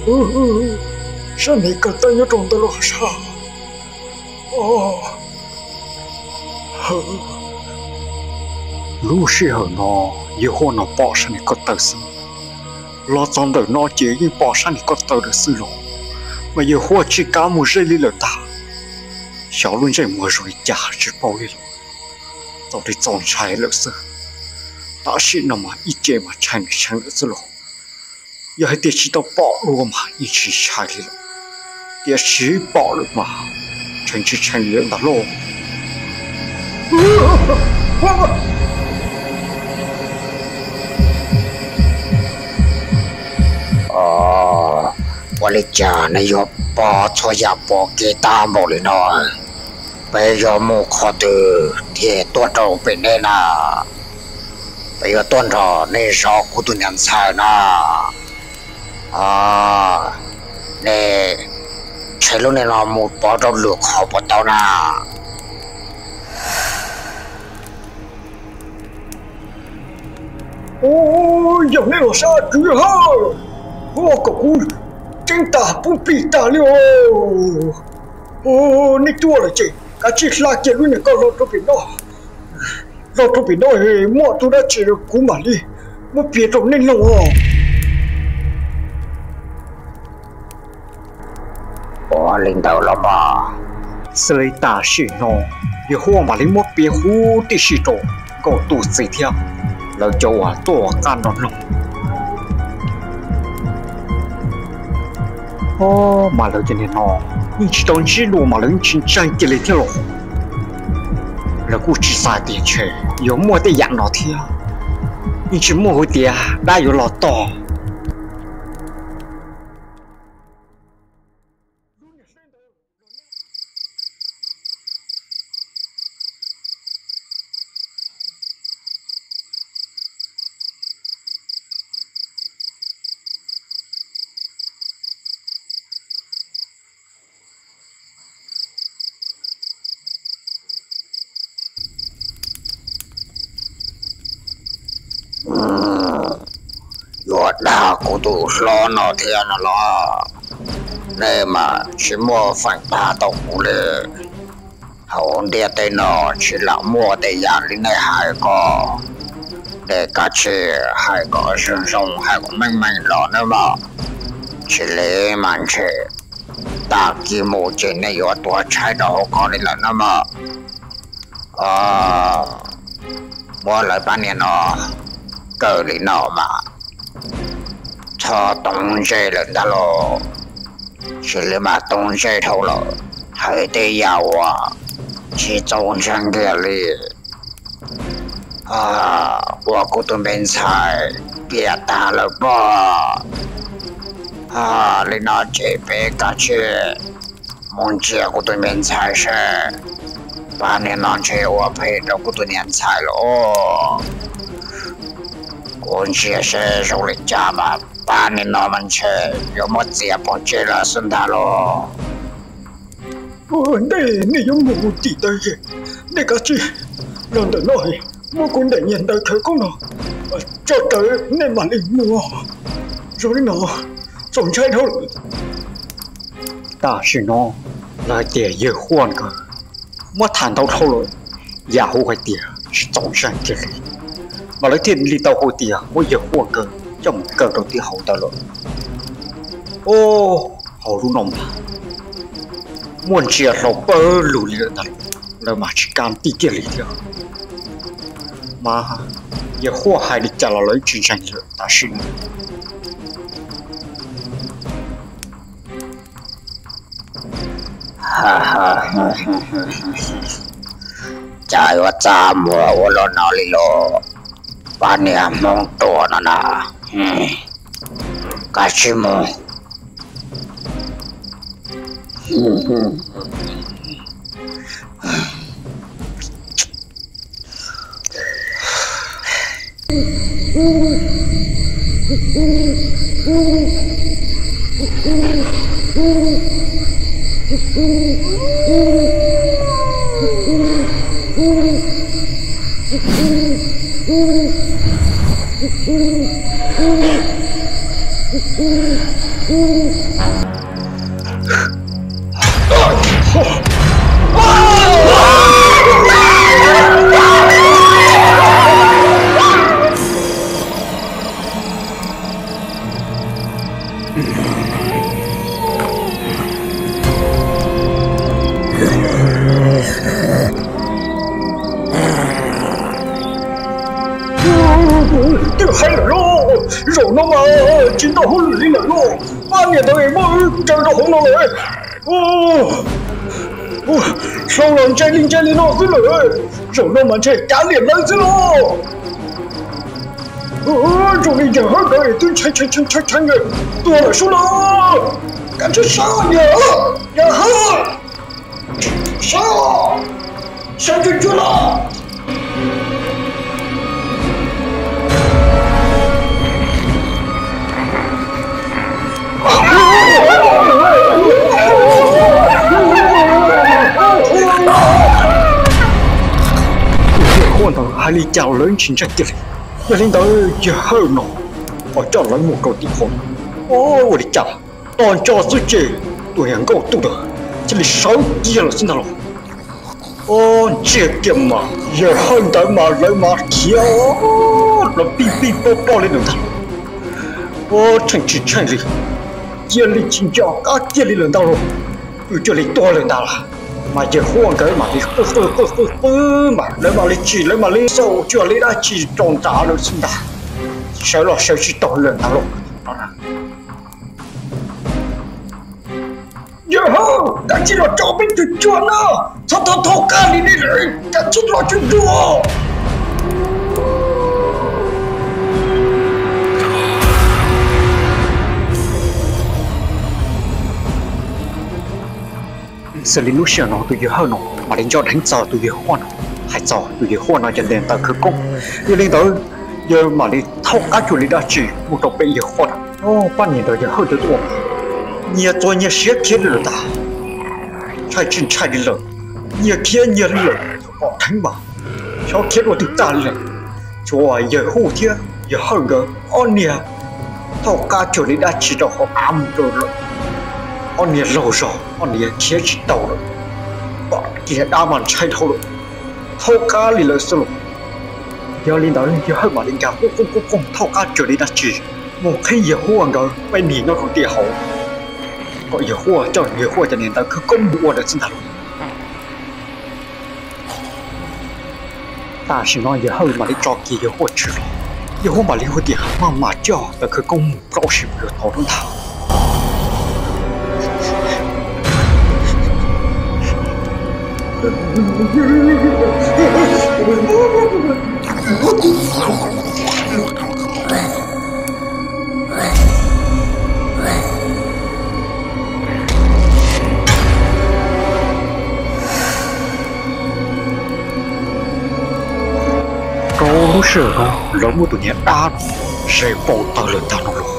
Sab niag ko taw nyob rau ntawm lub hav sab. Lub sij hawm no yawg Huaj no pom sab niag ko taw xwb. Los txog ntawm no ces yeej pom sab niag ko taw lawm xwb los, mas yawg Huaj tsis kam mus ze li lawm ntag. Xyov lub ntsej muag zoo li cas tsis paub li los, txaus li txaus ntshai lawm xwb. Tam sim no mas ib ce mas tshee tshee lawm xwb los, yog hais tias tsis tau pom dua mas yeej tsis ntshai li lawm, tiam sis pom lawm mas tshee tsis tshee li lawm ntag lauj. Ua li cas nej yuav pom txhua yam pom kev tag npaum li no? Peb yuav mus qhov twg thiaj tuaj rau pem nej na? Peb yuav tuaj nrog nej zov kuv tus niam ntxhais na. Nej tshem lub niag no mus pov rau lwm qhov puas tau na? Yog nej los sab tswv hawm, kom kuv ceeb tas pub plig tas li os. Nej tuaj lawm ces kav tsij hla kiag lub niag ko hlo rau pem no. Hlo rau pem no, muaj tus dab tsi kuv mam li muab piav rau nej mloog os. Ua li ntawd los mas. Xws li tam sim no yawg Huaj mam li muab piav huv tib si rau nkauj tus txiv thiab lawv cov uas tuaj qab nrog mloog. Mas lawv cov niag no yeej tsis tau ntsib dua mas lawv yeej tsis ntseeg kiag li thiab los. Lawv kuj tsis xav tias ntshe yuav muaj tej yam no thiab, yeej tsis muaj hais tias dab yuav los tog. Yuav dag kuv tus hlob no thiab no los? Nej mas tsis muaj feem dag tau kuv li. Hauv ntiaj teb no tsis lam muaj tej yam li nej hais ko. Nej kav tsij hais kom zoo zoo, hais kom meej meej los nawb mog. Tsis li mas ntshe tag kis mus ces nej yuav tuag tshaib rau hauv ko li lawm nawb mog. Muab lawv pab niag no kaw li no mas txhob toob ntsej lawm ntag lauj. Tsis li mas toob ntsej dhau lawm, hais tej yam uas tsis txaus ntseeg kiag li. Ua kuv tus me ntxhais piam tag lawm pob. Li no ces peb kav tsij mus ntsia kuv tus me ntxhais seb pab niag no ntshe ua phem rau kuv tus niam ntxhais lawm. Kuv ntsia seb zoo li cas mas pab niag no mas ntshe yuav muab txiav pov tseg lawm xwb ntag lauj. Ua ntej nej yuav mus tim ntawd, nej kav tsij los ntawm no, muab kuv ntaus nyias ntawd khawv koob no tso rawv nej mam li mus. Zoo li no txaus ntshai dhau lawm. Tam sim no lawv hais tias yawg Huaj nkawd muab tham ntau dhau lawm, yam hu hais tias tsis txaus ntseeg kiag li, mas lawv thiaj li tau hu tias muab yawg Huaj nkawd coj mus kaw rau tim hauv ntawd lawm. Hauv lub no mas muaj ntsia hlau pawg lug li lawm ntag, lawv mas tsis kam tij kiag li thiab. Mas yawg Huaj hais li cas los lawv tsis ntseeg lawm tam sim no. Cas yuav txaj muag ua luaj no li lauj, pab niag Hmoob ruam no na. Kav tsij mus. Twb hais lawm lauj, zaum no mas tsis ntau hauj lwm li lawm lauj. Pab niam ntawd muab wb kaw rau hauv no lawm. Hlau los ntshe li ntshe li no xwb lawm. Zaum no mas ntshe kav liam lawv xwb lauj. Zoo li yawg Hawj ntawd twb ntshai ntshai ntshai ntshai tuag lawm sub lauj. Kav tsij sawv, yawg Hawj, sawv, sawv cuag cuag los. Tus yawg Huaj ntawd hais li cas lawv tsis ntseeg kiag li. Yog li ntawd yawg Hawj no ho coj lawv mus rau tim hauv, ua li cas tos ntso xwb ces tus niag nkauj tub ntawd thiaj li sawv kiag lawm xwb ntag lauj. Ua ntsia kiag mas yawg Hawj ntawd mas lawv mas khiav los pij pij poj poj li lawm ntag. Ua tsheej tsis tsheej li, cia li tsis nco qab kiag li lawm ntag lauj. Twb cuag li tuag lawm ntag lauj. Mas yawg Huaj nkawd mam li qw qw qw qw qw mas lawv mam li tsim, lawv mam li xauj cuag li dab tsi rau nrad lawm xwb ntag. Sawv los sawv tsis tau lawm ntag lauj. Yawg Hawj, kav tsij los tso peb cuag cuag na. Txhob thaub qab li ne, kav tsij los cuag cuag. Xws li lub sij hawm no tus yawg Hawj no mam li nco dheev txog tus yawg Huaj no, hais txog tus yawg Huaj no yog niag ntawv khawv koob. Yog li ntawd, yawg mam li thaub qab cuag li dab tsi mus rau pem yawg Huaj no. Pab niam ntawd yawg Hawj ntawd tuaj, nyias txuas nyias siab khiav li lawm ntag. Ntshai tsis ntshai li lawm, nyias khiav nyias li lawm, pom dheev mas xyov khiav dua twg tag li lawm. Tshuav yawg Huaj thiab yawg Hawj nkawd ob niag thaub qab cuag li dab tsi rau hauv av mus rau lawm. Ob niag laug zog ob niag khiav tsis tau lawm, pom kiag dab mas ntshai dhau lawm, thaub qab li lawm xwb lauj. Yog li ntawd yawg Hawj mam li nkag qub qub qub qub thaub qab cuag li dab tsi mus qhib yawg Huaj nkawd peb niag nyob rau tim hauv, kom yawg Huaj coj yawg Huaj cov niag ntawv khawv koob mus ua lawm xwb ntag lauj. Tam sim no yawg Hawj mam li tso kiag yawg Huaj tshwm los, yawg Huaj mam li hu tias maj mam coj ntawv khawv koob mus plaub sim mus yuav tau rau ntag. Rau lub sij hawm no lawv muab tus niag dab no ze npau taws lawm ntag no los.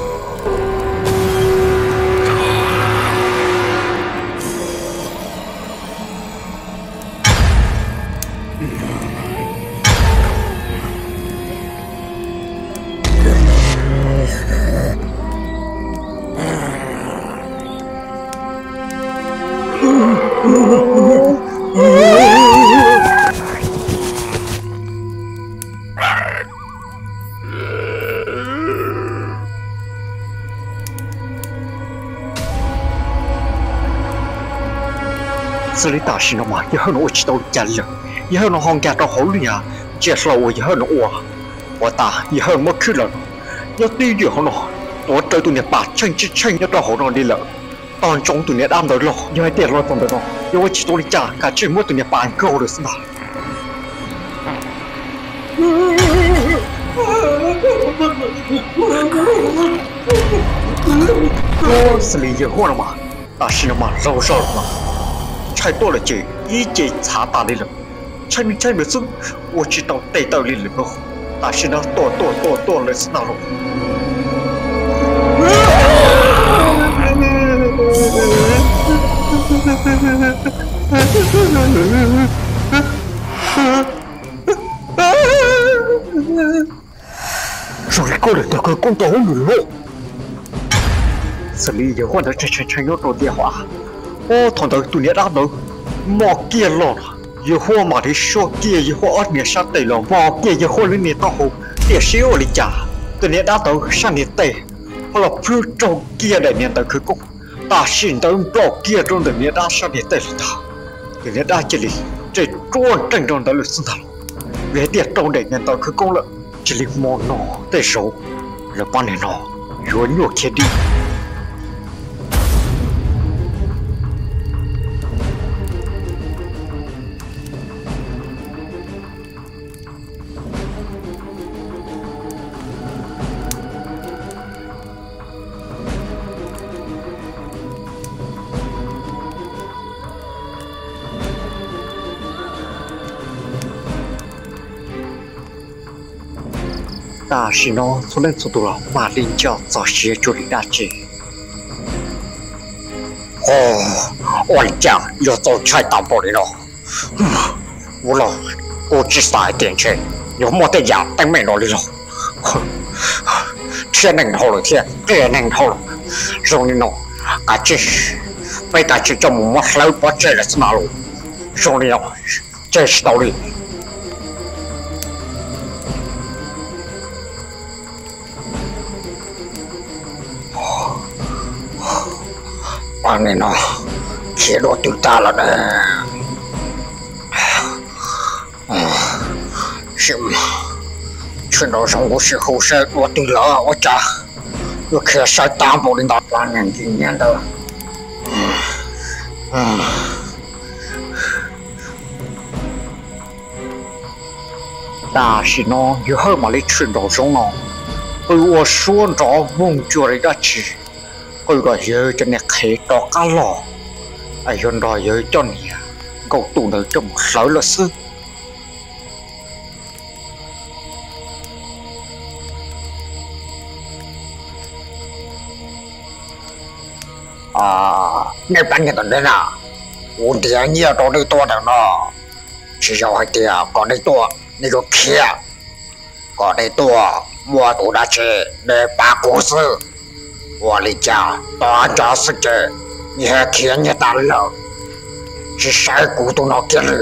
Xws li tam sim no mas yawg Hawj no ua tsis tau li cas li lawm. Yawg Hawj no ho nkag rau hauv lub niag ntsia hlau uas yawg Hawj no ua. Ua tas yawg Hawj muab khwb los no, nyob twj ywm hauv no, tuav rawv tus niag pas tsheej tsheej tsheej nyob rau hauv no li lawm. Tos ntsoov tus niag dab ntawd los, yog hais tias los txog ntawm no yuav ua tsis tau li cas, kav tsij muab tus niag pas nkaug lawm xwb ntag. Xws li yawg Huaj no mas, tam sim no mas laug zog lawm, ntshai tuaj lawm ces ib ce txhav tas li lawm. Tsheej tsheej lawm xwb, ua tsis tau tes taw li lawm lauj. Tam sim no tuaj tuaj tuaj tuaj lawm xwb ntag lauj. Zoo li koj lawm ntag, koj tau hauj lwm lauj. Xws li yawg Huab ntawd tseem tshee tshee nyob rau tiaj hauv av. Ub, thaum ntawd tus niag dab ntawd mos kiag los, yawg Huab mam li suab kiag yawg Huab ob niag sab tes los mos kiag yawg Huab lub niag taub hau. Tiam sis ua li cas tus niag dab ntawd sab niag tes ho los plhws raug kiag daim niag ntawv khawv koob, tam sim ntawd nplaum kiag rau ntawm niag dab sab niag tes lawm ntag. Tus niag dab cia li nres ruaj nreeg rau ntawd lawm xwb ntag. Vim hais tias raug daim niag ntawv khawv koob lawm, cia li hmo no tej zaum lawv pab niag no yuav nyuaj khiav dim. Tam sim no txhua leej txhua tus los mam li nco txog siab cuag li dab tsi. Ua li cas yuav txaus ntshai tag npaum li no? Ua los kuv tsis xav hais tias ntshe yuav muaj tej yam teeb meem no li los. Thiab neeg dhau lawm thiab, qias neeg dhau lawm. Zoo li no, kav tsij, peb kav tsij coj mus muab hlawv pov tseg lawm xwb na los. Zoo li no, tseg tsis tau li. Pab neeg no khiav dua twg tag lawm ne? Tshwm nraum zoov kuv sim hu saib dua twg lawm ua cas yuav khiav sai tag npaum li ntawd. Pab neeg ntawd. Tam sim no yawg Hawj mam li tshwm nraum zoov no, qw ua suab nrov voog cuag li dab tsi, qw kom yawg cov niag qhev rov qab los, es yuav nrog yawg coj niag Nkauj Tus ntawd coj mus hlawv lawm xwb. Nej pab niag tom ntej na, kuv ntiav nyiaj rau nej tuaj ntawm no, tsis yog hais tias kom nej tuaj nej yuav khiav, kom nej tuaj muaj tus dab tsi nej pab kuv xwb. Ua li cas tog nco xwb ces nyias khiav nyias tas li lawm, tsis saib kuv tus no kiag li.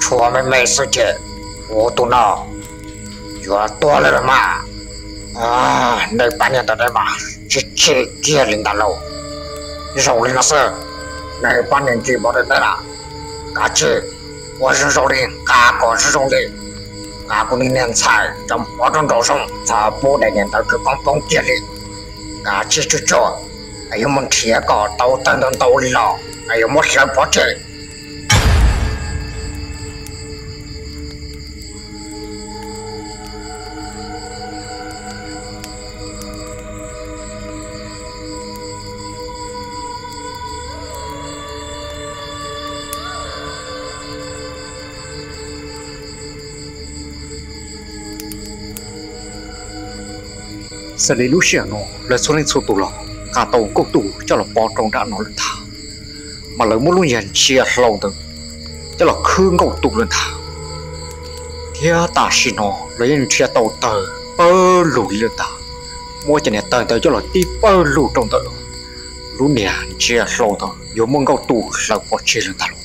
Tshuav me me xwb ces kuv tus no yuav tuag lawm los mas. Nej pab niag ntawm nej mas tsis tsim kiag li ntawd lauj. Zoo li no xwb, nej pab niag ntsis npaum li nej na, kav tsij ua zoo zoo li, nqa kom zoo zoo li, nqa kuv niag ntxhais coj pov rau nraum zoov, txhob pub daim niag ntawv khawv koob poob kiag li. Kav tsij tsuag tsuag, es yuav mus nrhiav kom tau tawg ntau ntau li los es yuav muab hlawv pov tseg. Xws li lub sij hawm no lawv txhua leej txhua tus los nqa tau Nkauj Tus coj los pov rau nram no lawm ntag, mas lawv muab lub niag ntsia hlau ntawd coj los khwb Nkauj Tus lawm ntag. Thiab tam sim no lawv yeej nrhiav tau tawg pawg lug li lawm ntag, muab cov niag tawg ntawd coj los tib pawg lug rau ntawm lub niag ntsia hlau ntawd yuav muab Nkauj Tus hlawv pov tseg lawm ntag lauj.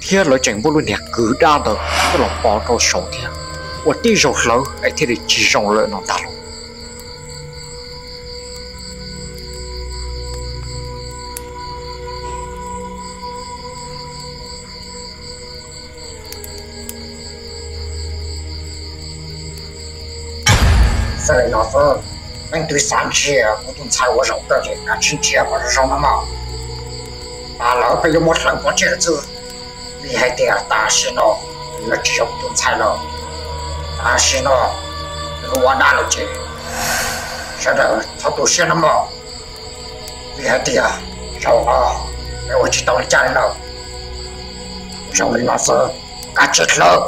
Thiab lawv tseem muab lub niag kwv dab ntawd coj los pov rau saud thiab, ua tib zaug hlawv es thiaj li tsis zoo lawm no ntag lauj. Xws li no xwb, leej twg xav ntsia kuv tus ntxhais ua zaum kawg ces kav tsij ntsia kom zoo zoo no mog. Mas lawv peb yuav muab hlawv pov tseg lawm xwb, vim hais tias tam sim no nws yuav tsis yog kuv tus ntxhais lawm. Tam sim no nws ua dab lawm ces sawv daws txhob tu siab no mog, vim hais tias zaum no nws ua tsis tau li cas li lawm. Zoo li no xwb, kav tsij hlawv.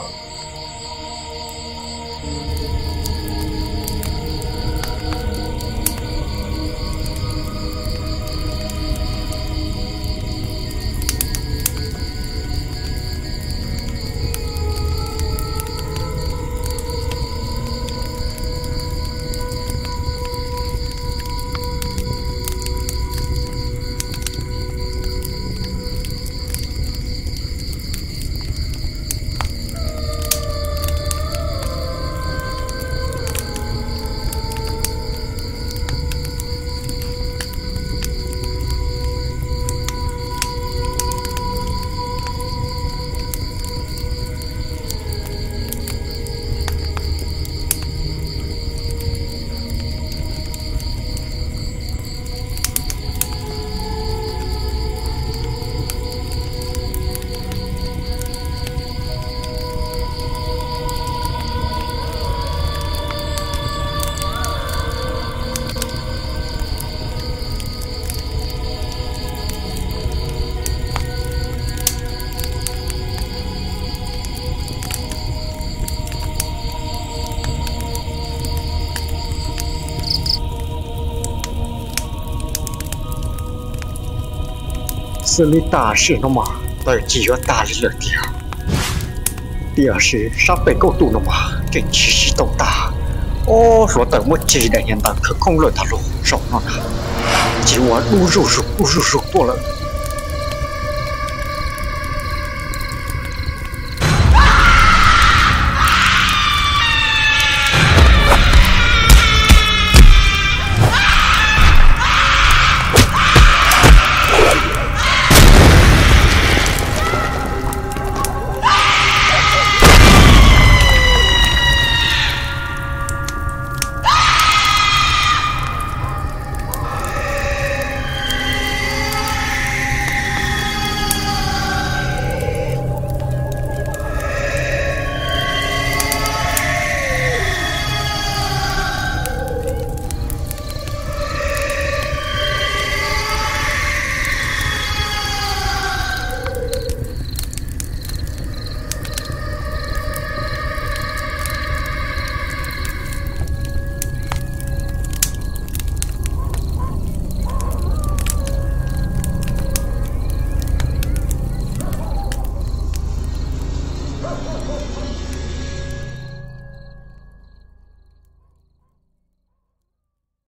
Xws li tam sim no mas taws cig yuav tag li lawm tiag, tiam sis sab pem kauj tus no mas tseem cig tsis tau tag. Ob hluav taws muab cig daim niag ntawv khawv koob lawm tag los saum no na, cig ua dub zuj zus dub zuj zus tuaj lawm.